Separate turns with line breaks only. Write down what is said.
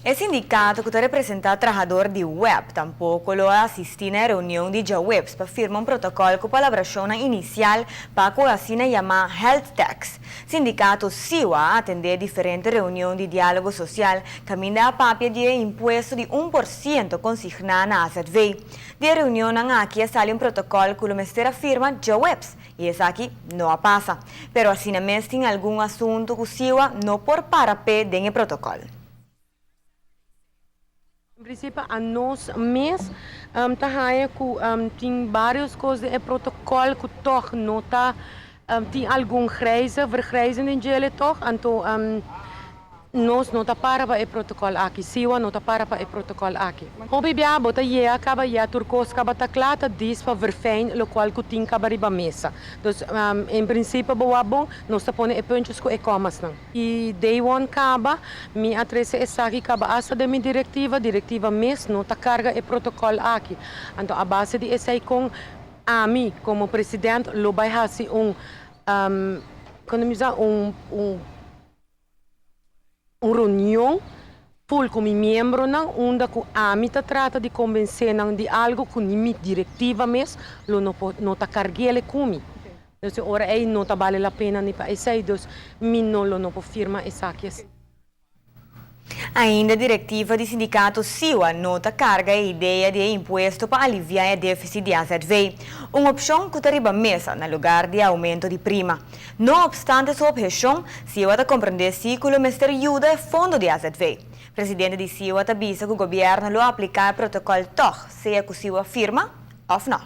E sindicato cu ta representa trahador di web tampoco lo a asisti na e reunion di djaweps pa firma un protocol cu palabracionnan inicial pa cu asina yama health tax. Sindicato SIWA a atende diferente reunion di dialogo social caminda a papia di e impuesto di 1% consigna na AZV. Di e reunionnan aki a sali un protocol cu lo mester a firma djaweps y esaki no a pasa. Pero asina mes tin algun asunto cu SIWA no por para pe den e protocol.
En principio a nos mes ta haya cu tin varios cos den e protocol cu toch no ta, tin algun grijze, vergrijzen den djele toch, anto nos no ta para pa e protocol aki, SIWA no ta para pa e protocol aki. Hopi bia bo ta yega caba ya tur cos caba ta cla, ta dis pa verfijn locual cu tin caba riba mesa. Dus en principio bo wak bon, nos ta pone e puntjes cu e comasnan. E day one caba, mi a trece esaki caba hasta den mi directiva, directiva mes no ta carga e protocol aki. Anto a base di esey con ami como president lo bay haci un, con mi bisa, un reunion full cu mi miembronan unda cu ami ta trata di convence nan di algo cu ni mi directiva mes lo no por, no ta carguele cu mi. Dus ora ey no ta bale la pena ni pa esey, dus mi no lo no por firma esaki.
Ainda directiva di sindicato SIWA no ta carga e idea di impuesto pa alivia e deficit di AZV, un opcion cu ta riba mesa na lugar di aumento di prima. No obstante su obhecion, SIWA ta comprende si cu lo mester yuda e fondo di AZV. Presidente di SIWA ta bisa cu gobierno lo aplica e protocol toch, sea cu SIWA firma of no.